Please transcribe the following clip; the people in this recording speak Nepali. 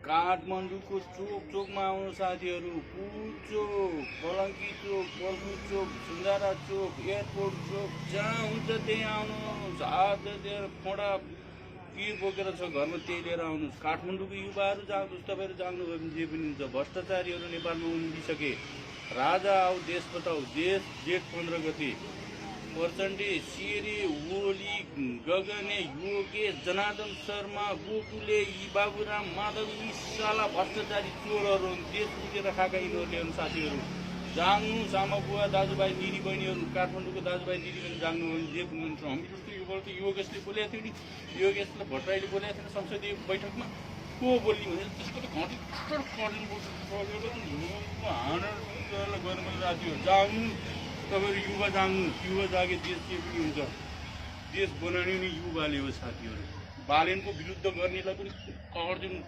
काठमाडौँको चोक चोकमा आउनु साथीहरू। पुल चोक, पलङ्की चोक, पल्कु चोक, सुन्दारा चोक, एयरपोर्ट चोक, जहाँ हुन्छ त्यहीँ आउनुहोस्। हाततिर फोडा के बोकेर छ घरमा त्यही लिएर आउनुहोस्। काठमाडौँको युवाहरू जानुहोस्, तपाईँहरू जानुभयो भने जे पनि हुन्छ। भ्रष्टाचारीहरू नेपालमा उम्रिसके। राजा आऊ देश बचाऊ, देश जेठ 15 गते। प्रचण्डे, शेरे, ओली, गगने, योगेश, जनार्दन शर्मा, गोकुले, यी बाबुराम माधव, यी साला भ्रष्टाचारी चोरहरू देश बुझेर खाएका यिनीहरूले हुन् साथीहरू। जाग्नुहोस् आमा बुवा दाजुभाइ दिदी बहिनीहरू, काठमाडौँको दाजुभाइ दिदी बहिनी जाग्नु भने जे पनि हुन्छ। हामी जस्तो यो त योगेशले बोलेको थियो नि, योगेशले भट्टराईले बोलेको थिएन संसदीय बैठकमा। को बोल्ने भने त्यसको त हानेर गर्नु राख्यो। जाग्नु तपाईँहरू युवा जाग्नु, युवा जागे देश के पनि हुन्छ। देश बनाउने नि युवाले हो साथीहरू। बालेनको विरुद्ध गर्नेलाई पनि कर दिनु।